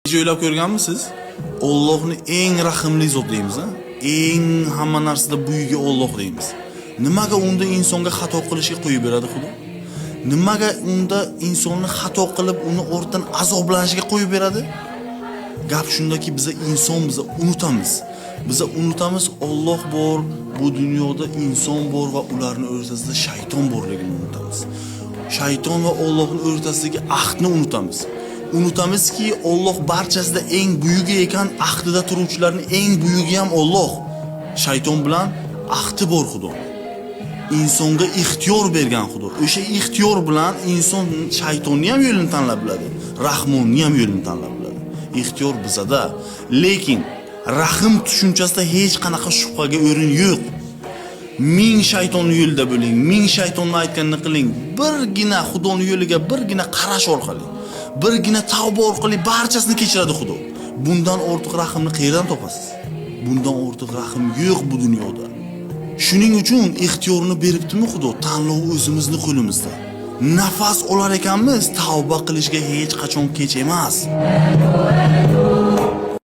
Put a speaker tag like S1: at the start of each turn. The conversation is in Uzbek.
S1: Hech o'ylab ko'rganmisiz? Ollohni eng rahimli zot deymiz, a? Eng hamma narsada buyugi Olloh deymiz. Nimaga unda insonga xato qilishga qo'yib beradi Xudo? Nimaga unda insonni xato qilib, uni ortidan azoblanishiga qo'yib beradi? Gap shundaki, biza inson, biza unutamiz. Biza unutamiz, Olloh bor, bu dunyoda inson bor va ularning o'rtasida shayton borligini unutamiz. Shayton va Ollohning o'rtasidagi ahdni unutamiz. Unutamizki, Olloh barchasida eng buyugi ekan, ahdida turuvchilarning eng buyugi ham Olloh. Shayton bilan ahdi bor Xudo. Insonga ixtiyor bergan Xudo. O'sha ixtiyor bilan inson shaytonni ham yo'lini tanlab biladi, Rahmonni ham yo'lini tanlab biladi. Ixtiyor bizada. Lekin rahim tushunchasida hech qanaqa shubhaga o'rin yo'q. Ming shaytonni yo'lida bo'ling, ming shaytonni aytganini qiling. Birgina Xudoning yo'liga birgina qarash orqali, birgina tavba orqali barchasini kechiradi Xudo. Bundan ortiq rahimni qayerdan topasiz? Bundan ortiq rahim yo'q bu dunyoda. Shuning uchun ixtiyorni beribdimi Xudo, tanlov o'zimizni qo'limizda. Nafas olar ekanmiz, tavba qilishga hech qachon kech emas.